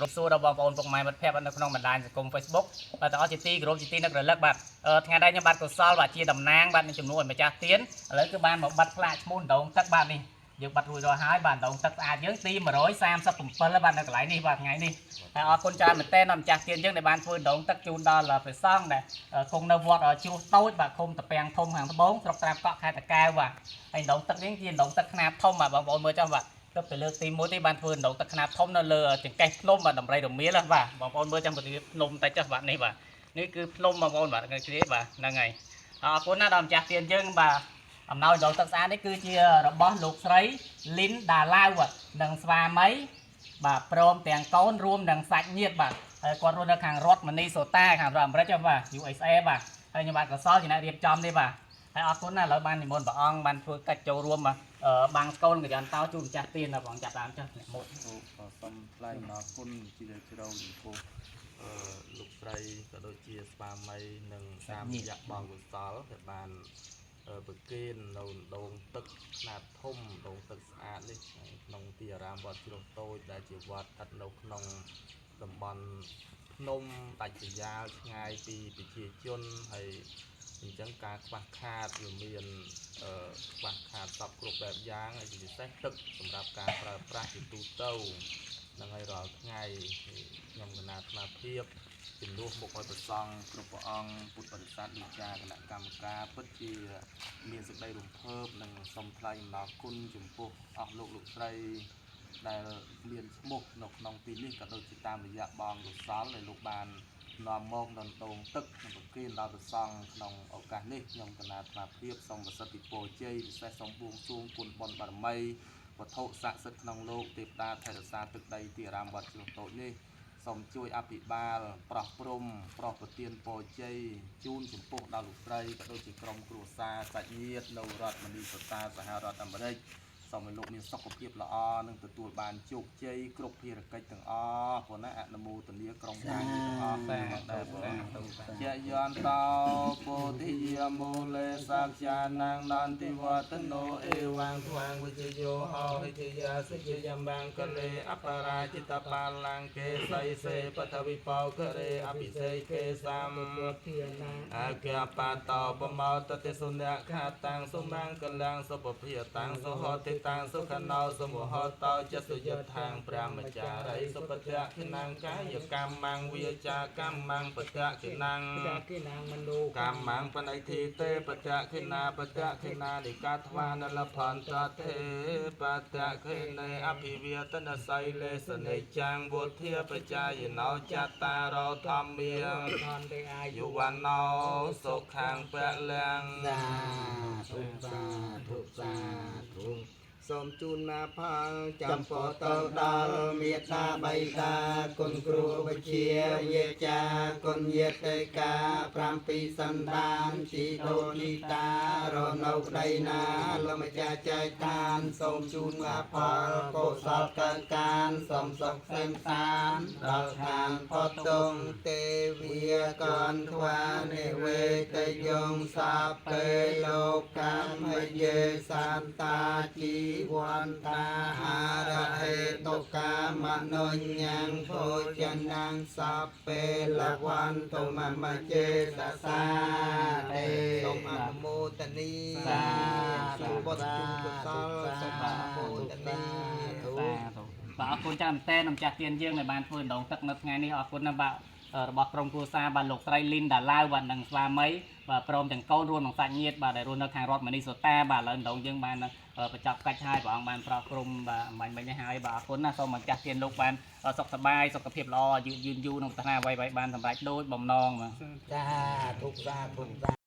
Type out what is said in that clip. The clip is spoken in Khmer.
រពសួរដល់បងប្អូនពុកម៉ែមិត្តភ័ក្តិនៅក្នុងបណ្ដាញសង្គម Facebook បាទទាំងអស់ជាទីគោរពជាទីនឹករលឹកបាទថ្ងៃនេះខ្ញុំបាទកុសលបាទជាតំណាងបាទនឹងជំនួសឲ្យម្ចាស់ទៀនឥឡូវគឺបានមកបាត់ផ្លាកឈ្មោះដងទឹកបាទនេះយើងបាត់រួចរាល់ហើយបាទដងទឹកស្អាតយើងទី137បាទនៅកន្លែងនេះបាទថ្ងៃនេះហើយអរគុណច្រើនមែនទែនដល់ម្ចាស់ទៀនយើងដែលបានធ្វើដងទឹកជូនដល់ព្រះសង្ឃដែលគង់នៅវត្តជ្រោះតូចបាទឃុំតាពាំងធំខាងត្បូងស្រុកត្រាំកក់ខេត្តតាកែវបាទហើយដងទឹកនេះជាដងទឹកខ្នាតធំបាទបងប្អូនមើលចុះបាទ ទៅទៅលើកទី1ទេបានធ្វើដងទឹកខ្នាតធំនៅលើចង្កេះភ្នំបាទដំរីរមៀលបាទបងប្អូនមើលចាំទៅភ្នំតិចចុះបាទនេះបាទនេះគឺភ្នំបងប្អូនបាទឃើញទេបាទហ្នឹងហើយអរគុណណាស់ដល់ម្ចាស់ទានយើងបាទអំណោយដងទឹកស្អាតនេះគឺជារបស់លោកស្រីលីនដាឡាវបាទនិងស្វាមីបាទព្រមទាំងកូនរួមនិងសាច់ញាតិបាទហើយគាត់រស់នៅខាងរដ្ឋមនីសូតាខាងរដ្ឋអាមេរិកបាទ USA បាទហើយខ្ញុំបាទកសលជាអ្នករៀបចំនេះបាទហើយអរគុណណាស់ឥឡូវបាននិមន្តព្រះអង្គបានធ្វើកិច្ចចូលរួមបាទ បាំងស្កូលកញ្ចន់តោជូនម្ចាស់ទានដល់បងចាប់តាមចាស់អ្នកមុខ លោកក៏សូមថ្លែងអំណរគុណជាជ្រៅចំពោះអឺលោកស្រីក៏ដូចជាស្វាមីនិងតាមរយៈបងកុសលដែលបានប្រគេននៅដងទឹកខ្នាតធំដងទឹកស្អាតនេះក្នុងទីអារាមវត្តជ្រោះតូចដែលជាវត្តស្ថិតនៅក្នុងតំបន់ភ្នំដាច់ស្រយាលឆ្ងាយពីប្រជាជនហើយអញ្ចឹងការខ្វះខាតវាមានខ្វះខាតសពគ្រប់បែបយ៉ាងហើយជាពិសេសទឹកសម្រាប់ការប្រើប្រាស់ជាទូទៅនឹងហើយរាល់ថ្ងៃខ្ញុំកណាអាត្មាភាពជំនួសមុខឲ្យប្រសង់គ្រប់ព្រះអង្គពុទ្ធបរិស័ទលោកចាគណៈកម្មការពិតជាមានសេចក្តីរំភើបនិងសូមថ្លែងអំណរគុណចំពោះអស់លោកលោកស្រីដែលមានឈ្មោះនៅក្នុងទីនេះក៏ដូចជាតាមរយៈបងកុសលដែលលោកបាននាំមកដល់ដងទឹកនិងប្រគេនដល់ព្រះសង្ឃក្នុងឱកាសនេះខ្ញុំកណាអាត្មាភាពសូមប្រសិទ្ធិពរជ័យពិសេសសូមបួងសួងគុណបុណ្យបារមីវត្ថុស័ក្តិសិទ្ធិក្នុងលោកទេវតាថែរក្សាទឹកដីទីអារាមវត្តជ្រោះតូចនេះសូមជួយអភិបាលប្រោះព្រំប្រោះប្រទានពរជ័យជូនចំពោះដល់លោកស្រីក៏ដូចជាក្រុមគ្រួសារសាច់ញាតិនៅរដ្ឋមនីសូតាសហរដ្ឋអាមេរិកសូមឲ្យលោកមានសុខភាពល្អនិងទទួលបានជោគជ័យគ្រប់ភារកិច្ចទាំងអស់ព្រោះណាអនុមោទនាក្រុមការងារទាំងអស់ សា ផង ធុ ដែរបង សាធុសា ជយន្តោពោធិយាមូលេសាក្យានាងនន្តិវតនោអេវងទ្វាងវិជយោហោហិជយាសិជយំបាងកលេអបរាជិតបាលង្កេសៃសេបថវិបោករេអភិសេកេសំអាកបតោបមោតតិសុនៈខាតាំងសុមាំងកលាំងសុពភិតាំងសុហតិតាំងសុខណោសុមហតោចសុយថាងព្រះមចារីសុបតៈខិណង្កាយកម្មងវាចាកម្មងបតៈខិណង្កម្មងបណិធិទេបតៈខិណាបតៈខិណានិកាថ្វានលភន្តទេបតៈខិនេអភិវេតនសីលេសនិចាំងវុធាបច្ចាយណោចតារោធម្មាយុវណ្ណោសុខាងពលំ សាធុសាធុសាធុ សូមជូនណាផល ចំ ចំ ពោះ ពោះ ទៅ ទៅ ដ ដល់ ល់មេត្តាបៃតាគុណគ្រូវិជ្ជាយាចាគុណយាតិកា7សន្តានជីដូនជីតារស់នៅក្តីណាលោកម្ចាស់ចែកឋានសូមជូនណាផលកុសលកើកានសូមសុខសេមសានដល់ឋានផុតទុងទេវាកនថ្វានិវេតយងសាពេលោកកម្មយេសន្តាជីវន្តាហារហេតុកាមនុញ្ញងភោចនាងសាពេលវន្តុមមចេតសាទេ សូមអនុមោទនី សាធុ សូមបុណ្យជូនកុសលសូមអនុមោទនី សាធុបាទអរគុណច្រើនមែនទែនម្ចាស់ទានយើងដែលបានធ្វើដងទឹកនៅថ្ងៃនេះអរគុណណាស់បាទរបស់ក្រុមគ្រួសារបាទលោកស្រីលីនដាឡាវបាទនិងស្វាមីបាទព្រមទាំងកូនរួមនិងសាច់ញាតិបាទដែលរស់នៅខាងរដ្ឋមនីសូតាបាទឥឡូវដងយើងបានបញ្ចប់កិច្ចហើយព្រះអង្គបានប្រោះព្រំបាទអំបញ្ញមិញនេះហើយបាទអរគុណណាស់សូមម្ចាស់ទានលោកបានសុខសប្បាយសុខភាពល្អយឺនយូរក្នុងប្រាថ្នាអ្វីៗបានសម្រេចដូចបំណងបាទ សាធុសាធុសា